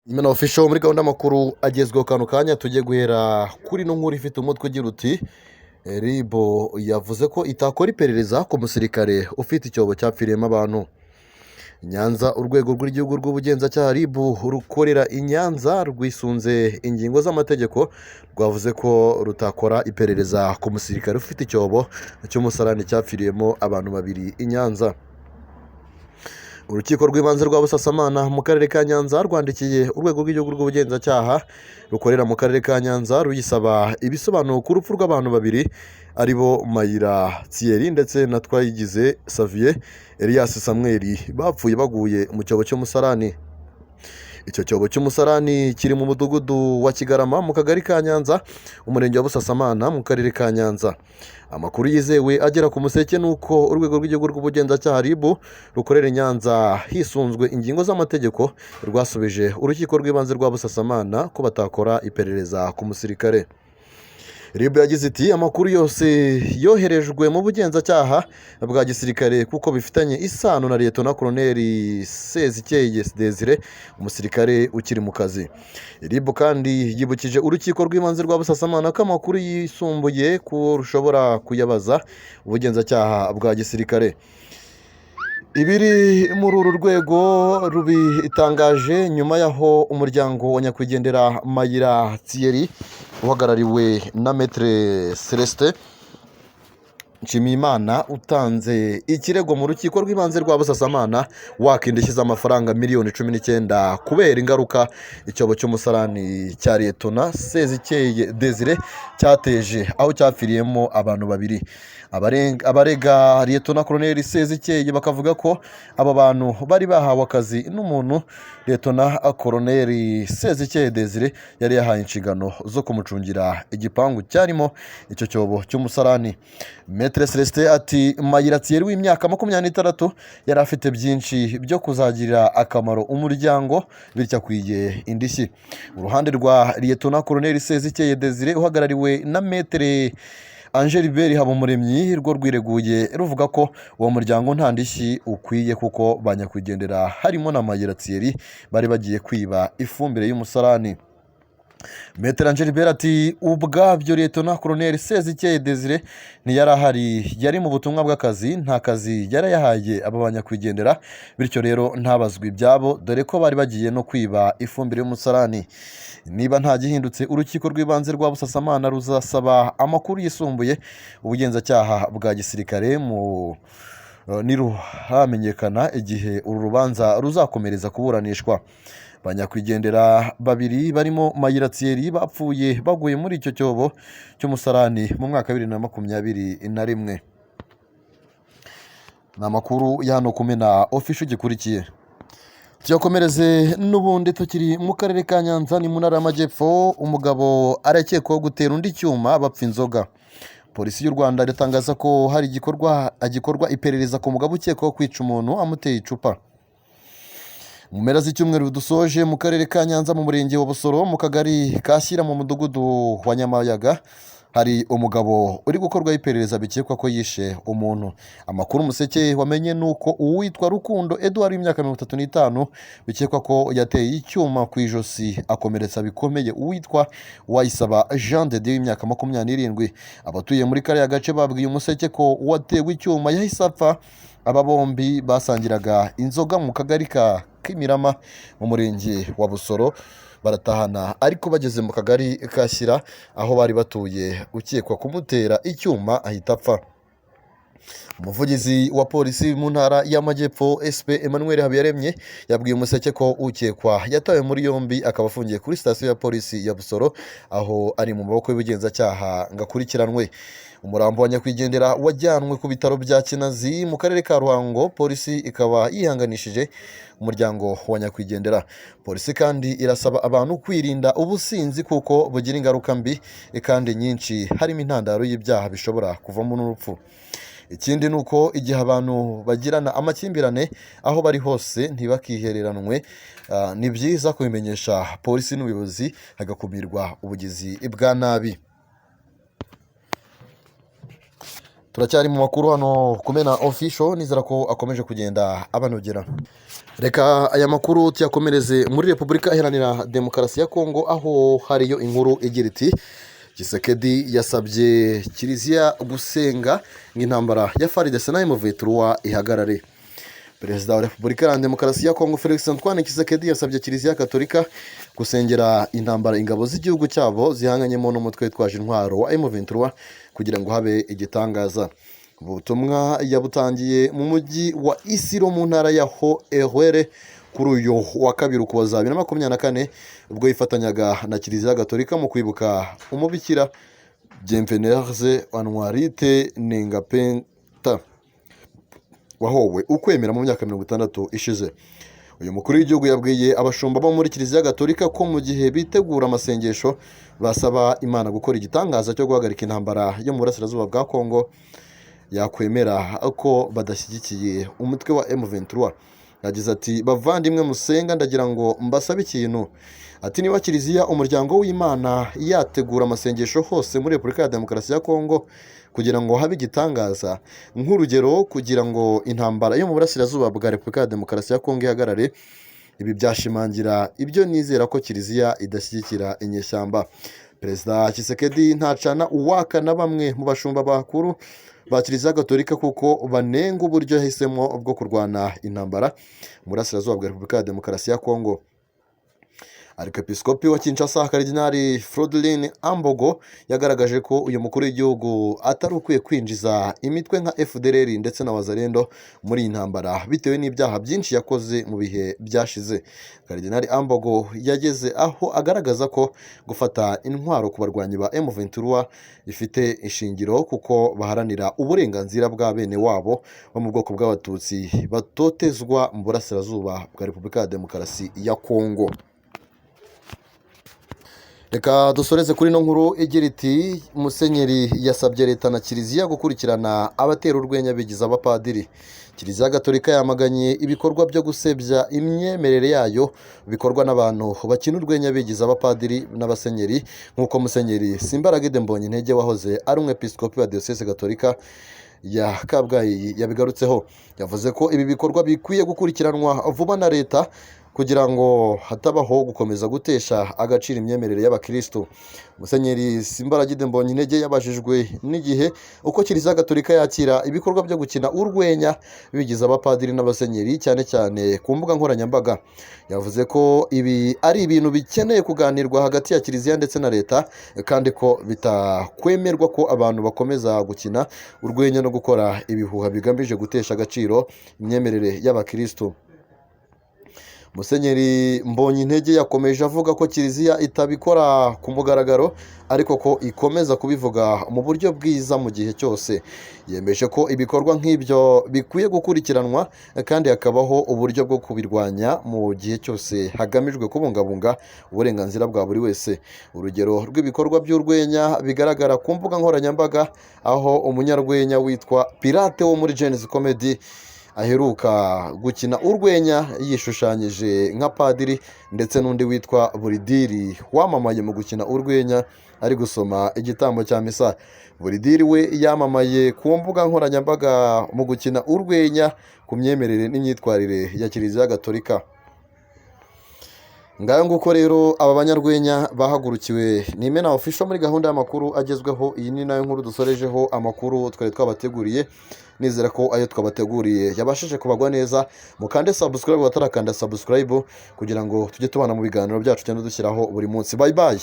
Imena Official muri gahunda y'amakuru agezweho kano kanya. Tujye guhera kuri ino nkuru ifite umutwe ugira uti: "RIB yavuze ko itakora iperereza ku musirikare ufite icyobo cyapfiriyemo abantu." Nyanza, urwego rw'igihugu rw'ubugenzacyaha RIB rukorera i Nyanza rwisunze ingingo z'amategeko rwavuze ko rutakora iperereza ku musirikare ufite icyobo cy'umusarani cyapfiriyemo abantu babiri i Nyanza. Urukiko rw'ibanze rwa Busasamana mu karere ka Nyanza rwandikiye urwego rw'igihugu rw'ubugenzacyaha rukorera mu karere ka Nyanza ruyisaba ibisobanuro ku rupfu rw'abantu babiri, ari bo Mayira Thierry ndetse na Twayigize Xavier Elias Samuel, bapfuye baguye mu cyobo cy'umusarani. Icyo cyobo cy'umusarani kiri mu mudugudu wa Kigarama, mu kagari ka Nyanza, umurenge wa Busasamana, mu karere ka Nyanza. Amakuru yizewe agera ku Museke ni uko urwego rw'igihugu rw'ubugenzacyaha RIB rukorera i Nyanza, hisunzwe ingingo z'amategeko, rwasubije urukiko rw'ibanze rwa Busasamana ko batakora iperereza ku musirikare. RIB yagize iti: "Amakuru yose yoherejwe mu bugenzacyaha bwa gisirikare kuko bifitanye isano na Liyetona Koloneli Sezikeye Desire, umusirikare ukiri mu kazi." RIB kandi yibukije urukiko rw'ibanze rwa Busasamana ko amakuru yisumbuye ko rushobora kuyabaza ubugenzacyaha bwa gisirikare. Ibiri muri uru rwego rubitangaje nyuma y'aho umuryango wa nyakwigendera Mayira Thierry, uhagarariwe na Maître Celestin Nshimiyimana, utanze ikirego mu rukiko rw'ibanze rwa Busasamana waka indishyi z'amafaranga miliyoni 19 kubera ingaruka icyobo cy'umusarani cya Liyetona Sezikeye Desire cyateje, aho cyapfiriyemo abantu babiri. Abarega Liyetona Koloneli Sezikeye bakavuga ko abo bantu bari bahawe akazi n'umuntu Liyetona Koloneli Sezikeye Desire yari yahaye inshingano zo kumucungira igipangu cyarimo icyo cyobo cy'umusarani. Maître Celestin ati: "Mayira Thierry w'imyaka 26 yari afite byinshi byo kuzagirira akamaro umuryango, bityo akwiye indishyi." Uruhande rwa Liyetona Koloneli Sezikeye Desire, uhagarariwe na Maître Angelbert Habumuremyi, rwo rwireguye ruvuga ko uwo muryango nta ndishyi ukwiye, kuko ba nyakwigendera harimo na Mayira Thierry bari bagiye kwiba ifumbire y'umusarani. Maître Angelbert ati: "Ubwabyo Liyetona Koloneli Sezikeye Desire ntiyari ahari, yari mu butumwa bw'akazi, nta kazi yari yahaye aba banyakwigendera, bityo rero ntabazwe ibyabo, dore ko bari bagiye no kwiba ifumbire y'umusarani." Niba nta gihindutse, urukiko rw'ibanze rwa Busasamana ruzasaba amakuru yisumbuye ubugenzacyaha bwa gisirikare mu niruhamenyekana igihe uru rubanza ruzakomereza kuburanishwa. Ba nyakwigendera babiri barimo Mayira Thierry bapfuye baguye muri icyo cyobo cy'umusarani mu mwaka wa 2021. Ni amakuru ya hano Kumena Official gikurikiye. Tuyakomereze n'ubundi tukiri mu karere ka Nyanza, ni mu ntara y'Amajyepfo. Umugabo arakekwaho gutera undi cyuma bapfa inzoga. Polisi y'u Rwanda iratangaza ko hari igikorwa hagikorwa iperereza ku mugabo ukekwaho kwica umuntu amuteye icupa. Mu mpera z'icyumweru dusoje, mu karere ka Nyanza, mu murenge wa Busoro, mu kagari ka Shyira, mu mudugudu wa Nyamayaga, hari umugabo uri gukorwaho iperereza bikekwa ko yishe umuntu. Amakuru Umuseke wamenye ni uko uwitwa Rukundo Edouard w'imyaka 35 bikekwa ko yateye icyuma ku ijosi akomeretsa bikomeye uwitwa Wayisaba Jean de Dieu w'imyaka 27. Abatuye muri kariya gace babwiye Umuseke ko uwatewe icyuma yahise apfa. Aba bombi basangiraga inzoga mu kagari ka Kimirama mu murenge wa Busoro, baratahana, ariko bageze mu kagari ka Shyira aho bari batuye, ukekwa kumutera icyuma ahita apfa. Umuvugizi wa polisi mu ntara y'Amajyepfo, SP Emmanuel Habiyaremye, yabwiye Umuseke ko ukekwa yatawe muri yombi, akaba afungiye kuri sitasiyo ya polisi ya Busoro, aho ari mu maboko y'ubugenzacyaha ngo akurikiranwe. Umurambo wa nyakwigendera wajyanwe ku bitaro bya Kinazi mu karere ka Ruhango. Polisi ikaba yihanganishije umuryango wa nyakwigendera. Polisi kandi irasaba abantu kwirinda ubusinzi kuko bugira ingaruka mbi kandi nyinshi, harimo intandaro y'ibyaha bishobora kuvamo n'urupfu. Ikindi ni uko igihe abantu bagirana amakimbirane, aho bari hose, ntibakihereranwe, ni byiza kubimenyesha polisi n'ubuyobozi hagakumirwa ubugizi bwa nabi. Turacyari mu makuru hano Kumena Official, nizera ko akomeje kugenda abanogera. Reka aya makuru tuyakomereze muri Repubulika Iharanira Demokarasi ya Kongo, aho hariyo inkuru igira iti: Tshisekedi yasabye Kiliziya gusenga ngo intambara ya FARDC na M23 ihagarare. Perezida wa Repubulika Iharanira Demokarasi ya Kongo, Felix Antoine Tshisekedi, yasabye Kiliziya Katolika gusengera intambara ingabo z'igihugu cyabo zihanganyemo n'umutwe witwaje intwaro wa M23 kugira ngo habe igitangaza. Ubu butumwa yabutangiye mu mujyi wa Isiro mu ntara ya Haut-Uele kuri uyu wa kabiri, Ukuboza 2024, ubwo yifatanyaga na Kiliziya Gatolika mu kwibuka umubikira Bienvenerze Anuarite Nengapeta wahowe ukwemera mu myaka 60 ishize. Uyu mukuru w'igihugu yabwiye abashumba bo muri Kiliziya Gatolika ko mu gihe bitegura amasengesho basaba Imana gukora igitangaza cyo guhagarika intambara yo mu burasirazuba bwa Kongo, yakwemera ko badashyigikiye umutwe wa M23. Yagize ati: "Bavandimwe musenga, ndagira ngo mbasabe ikintu." Ati: "Niba Kiliziya, umuryango w'Imana, yategura amasengesho hose muri Repubulika ya Demokarasi ya Kongo kugira ngo habe igitangaza, nk'urugero kugira ngo intambara yo mu burasirazuba bwa Repubulika ya Demokarasi ya Kongo ihagarare, ibi byashimangira ibyo nizera ko Kiliziya idashyigikira inyeshyamba." Perezida Tshisekedi ntacana uwaka na bamwe mu bashumba bakuru ba Kiliziya Gatolika kuko banenga uburyo yahisemo bwo kurwana intambara mu burasirazuba bwa Repubulika ya Demokarasi ya Kongo. Arikepiskopi wa Kinshasa, Karidinali Fridolin Ambongo, yagaragaje ko uyu mukuru w'igihugu atari ukwiye kwinjiza imitwe nka FDLR ndetse na Wazalendo muri iyi ntambara bitewe n'ibyaha byinshi yakoze mu bihe byashize. Karidinali Ambongo yageze aho agaragaza ko gufata intwaro ku barwanyi ba M23 bifite ishingiro kuko baharanira uburenganzira bwa bene wabo bo mu bwoko bw'Abatutsi batotezwa mu burasirazuba bwa Repubulika ya Demokarasi ya Kongo. Reka dusoreze kuri ino nkuru igira iti: Musenyeri yasabye leta na Kiliziya gukurikirana abatera urwenya bigize abapadiri. Kiliziya Gatolika yamaganye ibikorwa byo gusebya imyemerere yayo bikorwa n'abantu bakina urwenya bigize abapadiri n'abasenyeri, nk'uko Musenyeri Simbaragide Mbonyintege wahoze ari umwepiskopi wa Diyoseze Gatolika ya Kabgayi yabigarutseho. Yavuze ko ibi bikorwa bikwiye gukurikiranwa vuba na leta kugira ngo hatabaho gukomeza gutesha agaciro imyemerere y'abakirisitu. Musenyeri Simbaragide Mbonyintege yabajijwe n'igihe uko Kiliziya Gatolika yakira ibikorwa byo gukina urwenya bigize abapadiri n'abasenyeri, cyane cyane ku mbuga nkoranyambaga. Yavuze ko ibi ari ibintu bikeneye kuganirwa hagati ya Kiliziya ndetse na leta, kandi ko bitakwemerwa ko abantu bakomeza gukina urwenya no gukora ibihuha bigamije gutesha agaciro imyemerere y'abakirisitu. Musenyeri Mbonyintege yakomeje avuga ko Kiliziya itabikora ku mugaragaro, ariko ko ikomeza kubivuga mu buryo bwiza mu gihe cyose. Yemeje ko ibikorwa nk'ibyo bikwiye gukurikiranwa kandi hakabaho uburyo bwo kubirwanya mu gihe cyose hagamijwe kubungabunga uburenganzira bwa buri wese. Urugero rw'ibikorwa by'urwenya bigaragara ku mbuga nkoranyambaga, aho umunyarwenya witwa Pirate wo muri Gen-Z Comedy aheruka gukina urwenya yishushanyije nka padiri, ndetse n'undi witwa Buridiri wamamaye mu gukina urwenya ari gusoma igitambo cya misa. Buridiri we yamamaye ku mbuga nkoranyambaga mu gukina urwenya ku myemerere n'imyitwarire ya Kiliziya Gatolika. Ngayo nguko rero, aba banyarwenya bahagurukiwe ni Imena Official muri gahunda y'amakuru agezweho. Iyi ni nayo nkuru dusorejeho amakuru twari twabateguriye. Nizera ko ayo twabateguriye yabashije kubagwa neza. Mukande subscribe batarakanda subscribe kugira ngo tujye tubana mu biganiro byacu cyangwa dushyiraho buri munsi. Bye bye.